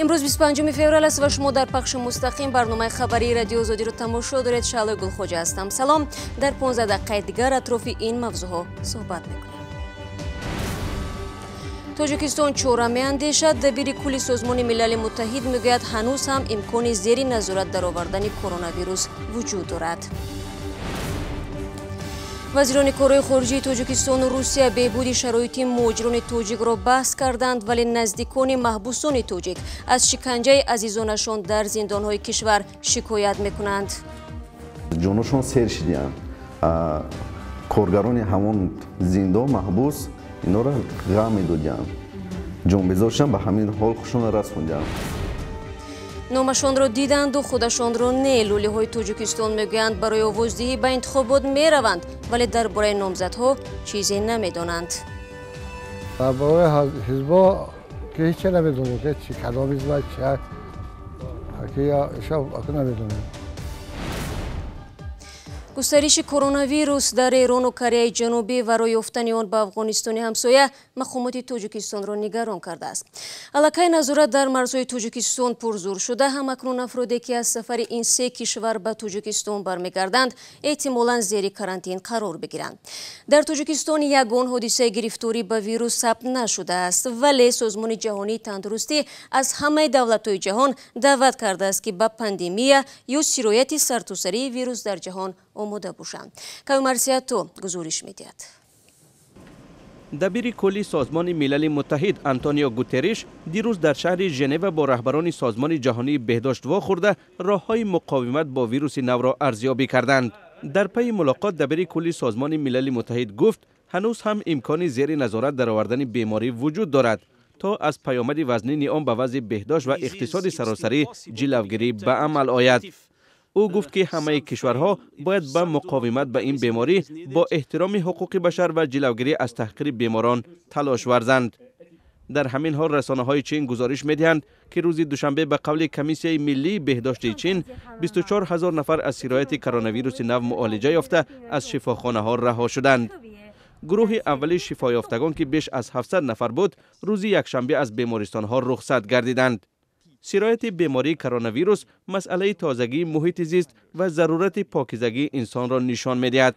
Имрӯз 25 феврал аст ва шумо дар пахши мустақим барномаи хабарии Радиои Озодиро тамошо доред. Шаълои Гулхоҷа ҳастам. Салом. Дар 15 дақиқаи дигар атрофи ин мавзӯъҳо суҳбат мекунем. Тоҷикистон чора меандешад. Дабири кулли Созмони Милали Муттаҳид мегӯяд, ҳанӯз ҳам имкони зери назорат даровардани коронавирус вуҷуд дорад. Вазирони корҳои хориҷии Тоҷикистону Русия беҳбуди шароити муҳоҷирони тоҷикро баҳс карданд, вале наздикони маҳбусони тоҷик аз шиканҷаи азизонашон дар зиндонҳои кишвар шикоят мекунанд. Ҷоношон сер шидиянд. Коргарони ҳамон зиндон маҳбус инора ғам медодиянд. Ҷонбезоршон ба ҳамин ҳол хушона расондиянд. Номашонро диданду худашонро не. Лӯлиҳои Тоҷикистон мегӯянд, барои овоздиҳӣ ба интихобот мераванд, вале дар бораи номзадҳо чизе намедонанд. Дар бораи ҳизбо ки ҳеҷ намедонем, ки чи кадом ҳизб чи намедонем. Густариши коронавирус дар Эрону Кореяи Ҷанубӣ ва роҳ ёфтани он ба Афғонистони ҳамсоя мақомоти Тоҷикистонро нигарон кардааст. Аллакай назорат дар марзҳои Тоҷикистон пурзур шуда, ҳамакнун афроде ки аз сафари ин се кишвар ба Тоҷикистон бармегарданд, эҳтимолан зери карантин қарор бигиранд. Дар Тоҷикистон ягон ҳодисаи гирифторӣ ба вирус сабт нашудааст, вале Созмони Ҷаҳонии Тандурустӣ аз ҳамаи давлатҳои ҷаҳон даъват кардааст, ки ба пандемия ё сирояти сартосарии вирус дар ҷаҳон омода бошанд. Кавмарсиято гузориш медиҳад. Дабири кулли Созмони Милали Муттаҳид Антонио Гутерриш дирӯз дар шаҳри Женева бо раҳбарони Созмони Ҷаҳонии Беҳдошт вохӯрда, роҳҳои муқовимат бо вируси навро арзёбӣ карданд. Дар пайи мулоқот дабири кулли Созмони Милали Муттаҳид гуфт, ҳанӯз ҳам имкони зери назорат даровардани беморӣ вуҷуд дорад, то аз паёмади вазнини он ба вазъи беҳдошт ва иқтисоди саросарӣ ҷилавгирӣ ба амал ояд. Ӯ гуфт, ки ҳамаи кишварҳо бояд ба муқовимат ба ин беморӣ бо эҳтироми ҳуқуқи башар ва ҷилавгирӣ аз таҳқири беморон талош варзанд. Дар ҳамин ҳол расонаҳои Чин гузориш медиҳанд, ки рӯзи душанбе ба қавли Комиссияи миллии беҳдошти Чин 24 ҳазор нафар аз сирояти коронавируси нав муолиҷа ёфта аз шифохонаҳо раҳо шуданд. Гурӯҳи аввали шифоёфтагон, ки беш аз 700 нафар буд, рӯзи якшанбе аз бемористонҳо рухсат гардиданд. Сирояти бемории коронавирус масъалаи тозагии муҳити зист ва зарурати покизагии инсонро нишон медиҳад.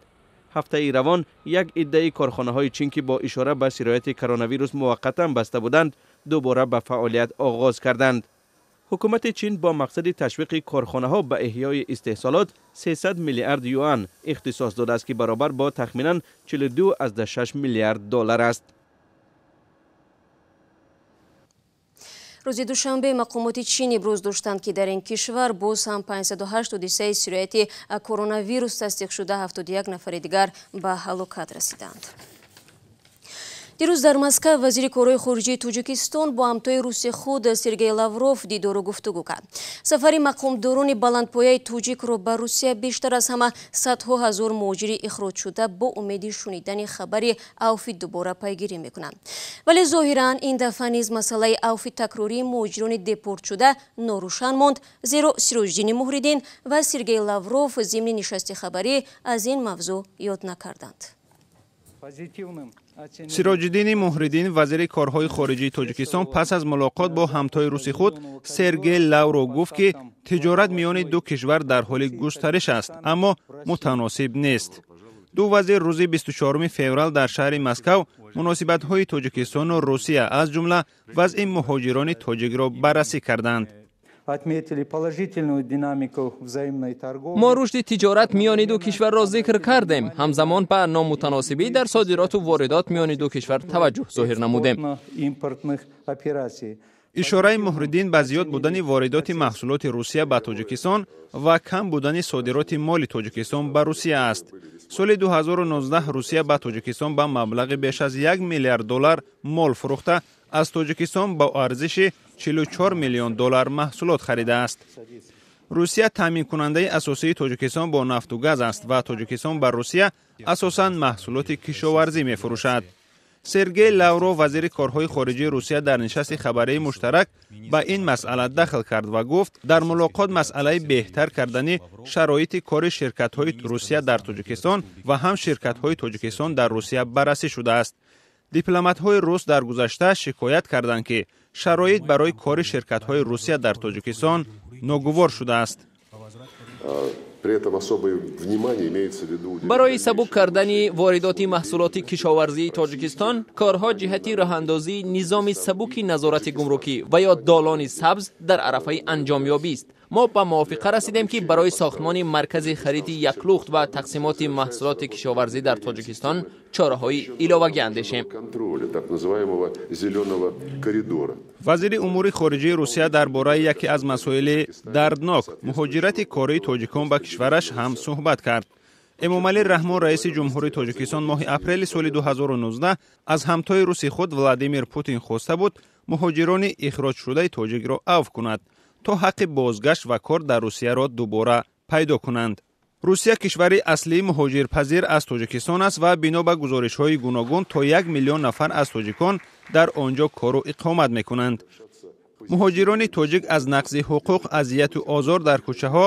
Ҳафтаи равон як иддаи корхонаҳои Чин, ки бо ишора ба сирояти коронавирус муваққатан баста буданд, дубора ба фаъолият оғоз карданд. Ҳукумати Чин бо мақсади ташвиқи корхонаҳо ба эҳёи истеҳсолот 300 миллиард юан ихтисос додааст, ки баробар бо тахминан 42,6 миллиард доллар аст. Рӯзи душанбе мақомоти Чин иброз доштанд, ки дар ин кишвар боз ҳам 508 ҳодисаи сирояти коронавирус тасдиқ шуда, 71 нафари дигар ба ҳалокат расиданд. Дирӯз дар Москва вазири корҳои хориҷии Тоҷикистон бо ҳамтои руси худ Сергей Лавров дидору гуфтугӯ кард. Сафари мақомдорони баландпояи тоҷикро ба Русия бештар аз ҳама садҳо ҳазор муҳоҷири ихроҷшуда бо умеди шунидани хабари авфи дубора пайгирӣ мекунанд. Вале зоҳиран ин дафъа низ масъалаи авфи такрории муҳоҷирони депортшуда норӯшан монд, зеро Сироҷиддини Муҳриддин ва Сергей Лавров зимни нишасти хабарӣ аз ин мавзӯъ ёд накарданд. Сироҷиддини Муҳриддин, вазири корҳои хориҷии Тоҷикистон, пас аз мулоқот бо ҳамтои руси худ Сергей Лавров гуфт, ки тиҷорат миёни ду кишвар дар ҳоли густариш аст, аммо мутаносиб нест. Ду вазир рӯзи 24 феврал дар шаҳри Москав муносибатҳои Тоҷикистону Русия, аз ҷумла вазъи муҳоҷирони тоҷикро баррасӣ карданд. Мо рушди тиҷорат миёни ду кишварро зикр кардем. Ҳамзамон ба номутаносибӣ дар содироту воридот миёни ду кишвар таваҷҷӯҳ зоҳир намудем. Ишораи Муҳриддин ба зиёд будани воридоти маҳсулоти Русия ба Тоҷикистон ва кам будани содироти моли Тоҷикистон ба Русия аст. Соли 2019 Русия ба Тоҷикистон ба маблағи беш аз 1 миллиард доллар мол фурӯхта, аз Тоҷикистон бо арзиши 44 миллион доллар маҳсулот харидааст. Русия таъминкунандаи асосии Тоҷикистон бо нафту газ аст ва Тоҷикистон ба Русия асосан маҳсулоти кишоварзӣ мефурӯшад. Сергей Лавров, вазири корҳои хориҷии Русия, дар нишасти хабарии муштарак ба ин масъала дахл кард ва гуфт, дар мулоқот масъалаи беҳтар кардани шароити кори ширкатҳои Русия дар Тоҷикистон ва ҳам ширкатҳои Тоҷикистон дар Русия баррасӣ шудааст. Дипломатҳои рус дар гузашта шикоят карданд, ки Шароит барои кори ширкатҳои Русия дар Тоҷикистон ногувор шудааст. Барои сабук кардани воридоти маҳсулоти кишоварзии Тоҷикистон корҳо ҷиҳати роҳандозии низоми сабуки назорати гумрукӣ ва ё долони сабз дар арафаи анҷомёбист. Мо ба мувофиқа расидем, ки барои сохтмони маркази хариди яклухт ва тақсимоти маҳсулоти кишоварзӣ дар Тоҷикистон чораҳои иловагӣ андешем. Вазири умури хориҷии Русия дар бораи яке аз масоили дарднок, муҳоҷирати кории тоҷикон ба кишвараш ҳам суҳбат кард. Эмомалӣ Раҳмон, раиси ҷумҳури Тоҷикистон, моҳи апрели соли 2019 аз ҳамтои руси худ Владимир Путин хоста буд муҳоҷирони ихроҷшудаи тоҷикро авф кунад, то ҳаққи бозгашт ва кор дар Русияро дубора пайдо кунанд. Русия кишвари аслии муҳоҷирпазир аз Тоҷикистон аст ва бино ба гузоришҳои гуногун то 1 миллион нафар аз тоҷикон дар он ҷо кору иқомат мекунанд. Муҳоҷирони тоҷик аз нақзи ҳуқуқ, азияту озор дар кӯчаҳо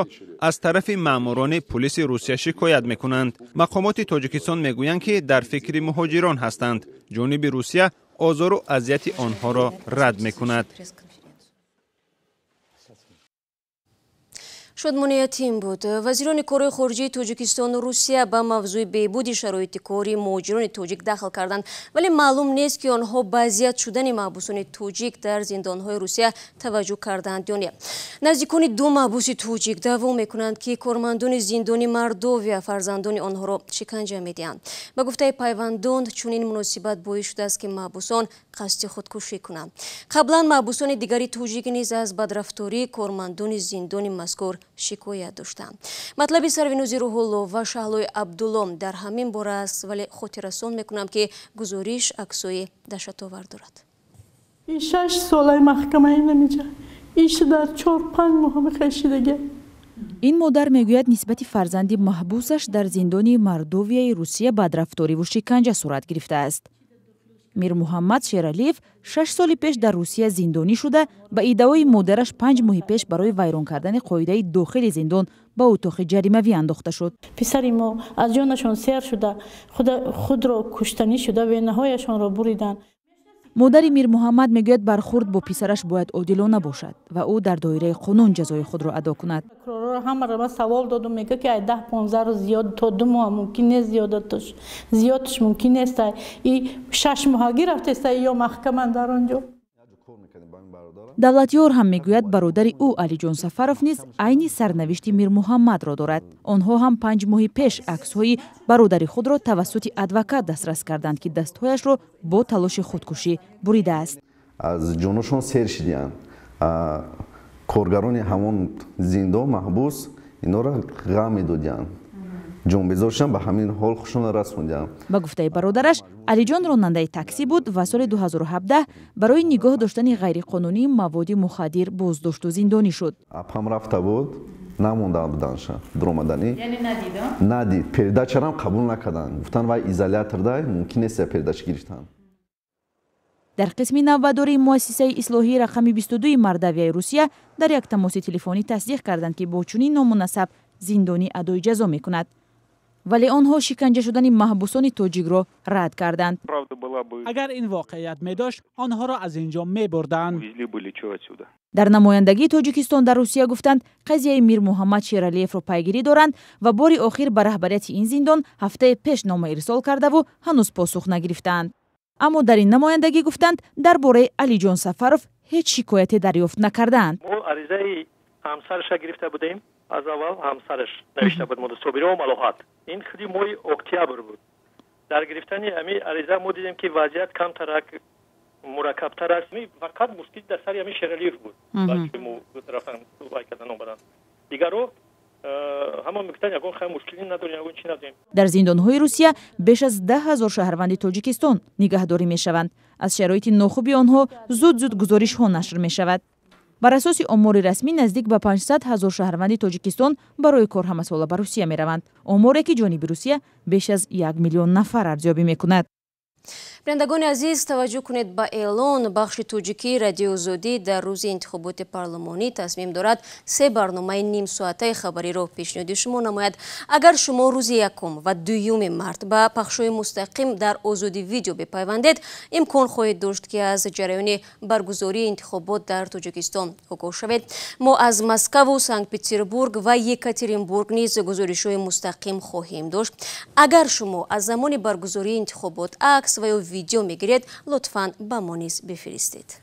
аз тарафи маъмурони пулиси Русия шикоят мекунанд. Мақомоти Тоҷикистон мегӯянд, ки дар фикри муҳоҷирон ҳастанд. Ҷониби Русия озору азияти онҳоро рад мекунад. Шодмониятим буд. Вазирони корҳои хориҷии Тоҷикистону Русия ба мавзӯи беҳбуди шароити кори муҳоҷирони тоҷик дахл карданд, вале маълум нест, ки онҳо ба азият шудани маҳбусони тоҷик дар зиндонҳои Русия таваҷҷӯҳ карданд ё не. Наздикони ду маҳбуси тоҷик даъво мекунанд, ки кормандони зиндони Мордовия фарзандони онҳоро шиканҷа медиҳанд. Ба гуфтаи пайвандон, чунин муносибат боис шудааст, ки маҳбусон қасди худкушӣ кунанд. Қаблан маҳбусони дигари тоҷик низ аз бадрафтории кормандони зиндони мазкур шикоят доштанд. Матлаби Сарвинӯзи Рӯҳулло ва Шаҳлои Абдулло дар ҳамин бора аст, вале хотиррасон мекунам, ки гузориш аксҳои даҳшатовар дорад. Ин 6 солаи маҳкамаи намиҷа. Иш дар 4-5 моҳ мехешидаге. Ин модар мегӯяд, нисбати фарзанди маҳбусаш дар зиндони Мордовияи Русия бадрафториву шиканҷа сурат гирифтааст. Мирмуҳаммад Шералиев 6 соли пеш дар Русия зиндонӣ шуда, ба иддаои модараш 5 моҳи пеш барои вайрон кардани қоидаи дохили зиндон ба утоқи ҷаримавӣ андохта шуд. Писари мо аз ҷонашон сер шуда, худро куштанӣ шуда, венаҳояшонро буриданд. Модари Мирмуҳаммад мегӯяд, бархурд бо писараш бояд одилона бошад ва ӯ дар доираи қонун ҷазои худро адо кунад. Прокурорро ҳамаро ман савол додум, мегӯяд, ки 10-15 рӯз зиёд то 2 моҳ мумкин нест, зиёдаш мумкин нест. И 6 моҳагӣ рафтест ё маҳкама дар он ҷо. Давлатёр ҳам мегӯяд, бародари ӯ Алиҷон Сафаров низ айни сарнавишти Мирмуҳаммадро дорад. Онҳо ҳам 5 моҳи пеш аксҳои бародари худро тавассути адвокат дастрас карданд, ки дастҳояшро бо талоши худкушӣ буридааст. Аз ҷоношон сер шидиянд. Коргарони ҳамон зиндон маҳбус инора ғам медодиянд. Ҷонбезоршон ба ҳамин ҳол хушона расондиям. Ба гуфтаи бародараш, Алиҷон ронандаи таксӣ буд ва соли 2017 барои нигоҳ доштани ғайриқонунии маводи мухаддир боздошту зиндонӣ шуд. Апам рафта буд, намонда буданша дуромаданӣ. Яъне надид? Надид. Передачарам қабул накарданд. Гуфтанд, вай изоляторда, мумкин нест передача гирифтан. Дар қисми навбатдории муассисаи ислоҳии рақами 22 Мордовияи Русия дар як тамоси телефонӣ тасдиқ карданд, ки бо чунин ному насаб зиндонӣ адои ҷазо мекунад. Вале онҳо шиканҷа шудани маҳбусони тоҷикро рад карданд. Агар ин воқеият медошт, онҳоро аз ин ҷо мебурданд. Дар намояндагии Тоҷикистон дар Русия гуфтанд, қазияи Мирмуҳаммад Шералиевро пайгирӣ доранд ва бори охир ба раҳбарияти ин зиндон ҳафтаи пеш нома ирсол кардаву ҳанӯз посух нагирифтаанд. Аммо дар ин намояндагӣ гуфтанд, дар бораи Алиҷон Сафаров ҳеҷ шикояте дарёфт накардаанд. Мо аризаи ҳамсараша гирифта будем. Аз аввал ҳамсараш навишта буд, Мудасобирова Малоҳат. Ин худи моҳи октябр буд. Дар гирифтани ҳамин ариза мо дидем, ки вазъият камтарак мураккабтар аст. Фақат мушкил дар сари ҳамин Шералиев буд. Бачаи мо рафтан вай кардан омаданд. Дигаро ҳама мегуфтанд, ягон хай мушкилӣ надорем, ягон чӣ надорем. Дар зиндонҳои Русия беш аз 10 000 шаҳрванди Тоҷикистон нигаҳдорӣ мешаванд. Аз шароити нохуби онҳо зуд-зуд гузоришҳо нашр мешавад. Бар асоси омори расмӣ наздик ба 500 000 шаҳрванди Тоҷикистон барои кор ҳамасола ба Русия мераванд. Оморе, ки ҷониби Русия беш аз 1 миллион нафар арзёбӣ мекунад. Бинандагони азиз, таваҷҷӯҳ кунед ба эълон. Бахши тоҷикии Радиои Озодӣ дар рӯзи интихоботи парлумонӣ тасмим дорад се барномаи нимсоатаи хабариро пешниҳоди шумо намояд. Агар шумо рӯзи 1 ва 2 март ба пахшҳои мустақим дар Озодӣ видео бипайвандед, имкон хоҳед дошт, ки аз ҷараёни баргузории интихобот дар Тоҷикистон огоҳ шавед. Мо аз Москаву Санкт-Петербург ва Екатеринбург низ гузоришҳои мустақим хоҳем дошт. Агар шумо аз замони баргузории интихобот акс ва ё видео мегиред, лутфан ба мо низ бифиристед.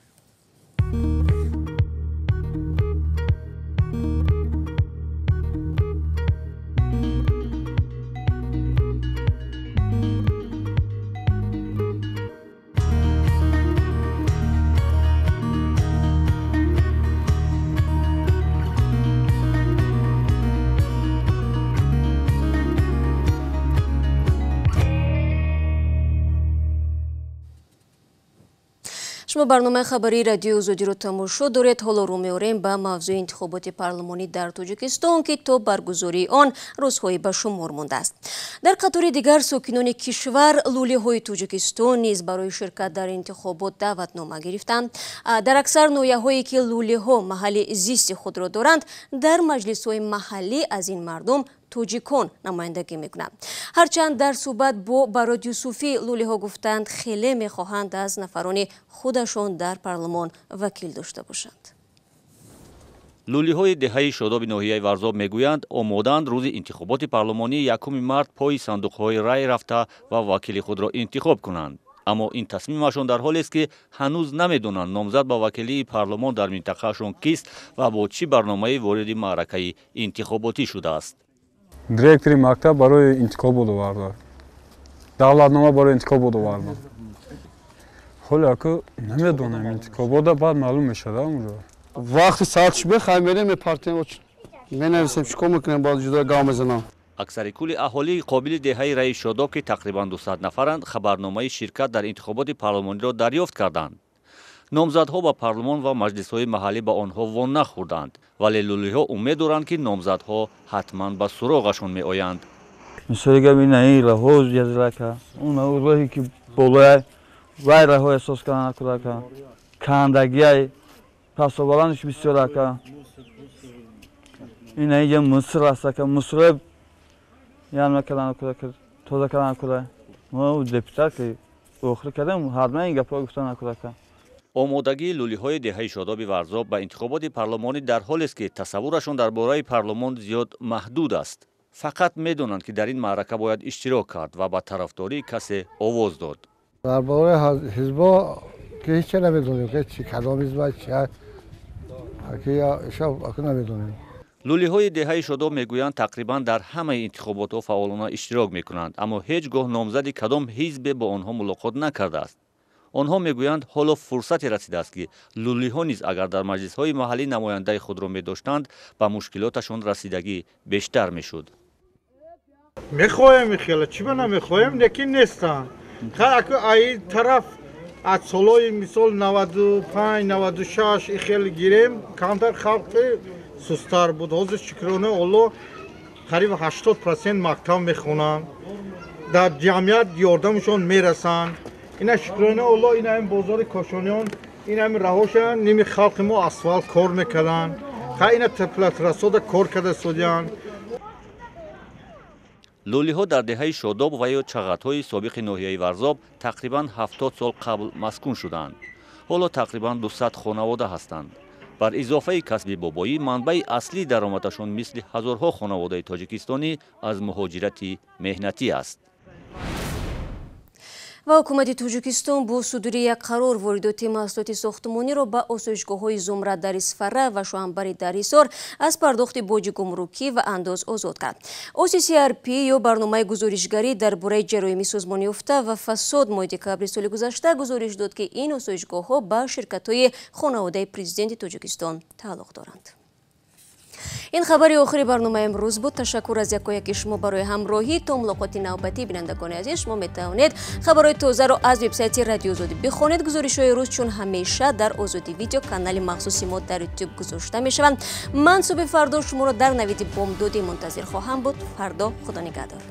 Шумо барномаи хабарии Радиои Озодиро тамошо доред. Ҳоло рӯ меорем ба мавзӯи интихоботи парлумонӣ дар Тоҷикистон, ки то баргузории он рӯзҳои ба шумор мондааст. Дар қатори дигар сокинони кишвар, лӯлиҳои Тоҷикистон низ барои ширкат дар интихобот даъватнома гирифтанд. Дар аксар ноҳияҳое ки лӯлиҳо маҳалли зисти худро доранд, дар маҷлисҳои маҳаллӣ аз ин мардум тоҷикон намояндагӣ мекунанд. Ҳарчанд дар суҳбат бо Барод Юсуфӣ лӯлиҳо гуфтанд, хеле мехоҳанд аз нафарони худашон дар парлумон вакил дошта бошанд. Лӯлиҳои деҳаи Шодоби ноҳияи Варзоб мегӯянд, омодаанд рӯзи интихоботи парлумонӣ 1 март пои сандуқҳои рай рафта ва вакили худро интихоб кунанд. Аммо ин тасмимашон дар ҳолест, ки ҳанӯз намедонанд номзад ба вакилии парлумон дар минтақаашон кист ва бо чӣ барномае вориди маъракаи интихоботӣ шудааст. Директори мактаб барои интихобот овард. Давлатнома барои интихобот овард. Ҳоло аку намедонам, интихобота баъд маълум мешавад онҷо. Вақти соат шуд, хай мерем, мепартем, менависем, чӣ кор мекунем, баъд ҷудо гав мезанам. Аксари кулли аҳолии қобили деҳаи Раи Шодоб, ки тақрибан 200 нафаранд, хабарномаи ширкат дар интихоботи парлумониро дарёфт карданд. Номзадҳо ба парлумон ва маҷлисҳои маҳаллӣ ба онҳо вон нахӯрданд, вале лӯлиҳо умед доранд, ки номзадҳо ҳатман ба суроғашон меоянд. Мисоли гап ин раҳо язирака, он роҳе ки болоя вай раҳо эҳсос кардан накурака, кандагиай пасобаландш бисёрака, ин инҷа муср астака, мусрое ян накардан накурака, тоза кардан накура. Мо депутат ки охир кардем, ҳатман ин гапҳо гуфтан накурака. Омодагии лӯлиҳои деҳаи Шодоби Варзоб ба интихоботи парлумонӣ дар ҳолест, ки тасаввурашон дар бораи парлумон зиёд маҳдуд аст. Фақат медонанд, ки дар ин маърака бояд иштирок кард ва ба тарафдории касе овоз дод. Дар бораи ҳизбо ки ҳеч намедонем, ки кадом ҳизб ки намедонем. Лӯлиҳои деҳаи Шодоб мегӯянд, тақрибан дар ҳамаи интихоботҳо фаъолона иштирок мекунанд, аммо ҳеҷ гоҳ номзади кадом ҳизбе бо онҳо мулоқот накардааст. Онҳо мегӯянд, ҳоло фурсате расидааст, ки лӯлиҳо низ агар дар маҷлисҳои маҳаллӣ намояндаи худро медоштанд, ба мушкилоташон расидагӣ бештар мешуд. Мехоҳем хеле, чӣ ба намехоҳем, лекин нестанд. Ай тараф аз солҳои мисол 95, 96 хеле гирем, камтар халқи сустар буд. Ҳозир шукрона Аллоҳ қариб 80% мактаб мехонанд, дар ҷамъият ёрдамшон мерасанд. Ина шукрона Аллоҳ, ина ин бозори Кошониён, ина ин раҳошан, ними халқи мо асфалт кор мекарданд. Ха ина теплотрасода кор карда судянд. Лӯлиҳо дар деҳаи Шодоб ва ё чағатҳои собиқи ноҳияи Варзоб тақрибан 70 сол қабл маскун шуданд. Ҳоло тақрибан 200 хонавода ҳастанд. Бар изофаи касби бобоӣ, манбаи аслии даромадашон мисли ҳазорҳо хонаводаи тоҷикистонӣ аз муҳоҷирати меҳнатӣ аст. Ва ҳукумати Тоҷикистон бо судури як қарор воридоти маҳсулоти сохтмониро ба осоишгоҳҳои Зумра дар Исфара ва Шоҳанбари дар Ҳисор аз пардохти боҷи гумрукӣ ва андоз озод кард. ОССРП ё барномаи гузоришгарӣ дар бораи ҷароими созмонёфта ва фасод моҳи декабри соли гузашта гузориш дод, ки ин осоишгоҳҳо ба ширкатҳои хонаводаи президенти Тоҷикистон тааллуқ доранд. Ин хабари охири барномаи имрӯз буд. Ташаккур аз якояки шумо барои ҳамроҳӣ. То мулоқоти навбатӣ, бинандагони азиз, шумо метавонед хабарҳои тозаро аз вебсайти Радиои Озодӣ бихонед. Гузоришҳои рӯз чун ҳамеша дар Озодӣ видео канали махсуси мо дар Ютуб гузошта мешаванд. Ман субҳи фардо шуморо дар навиди бомдодӣ мунтазир хоҳам буд. Фардо Худо нигаҳдор.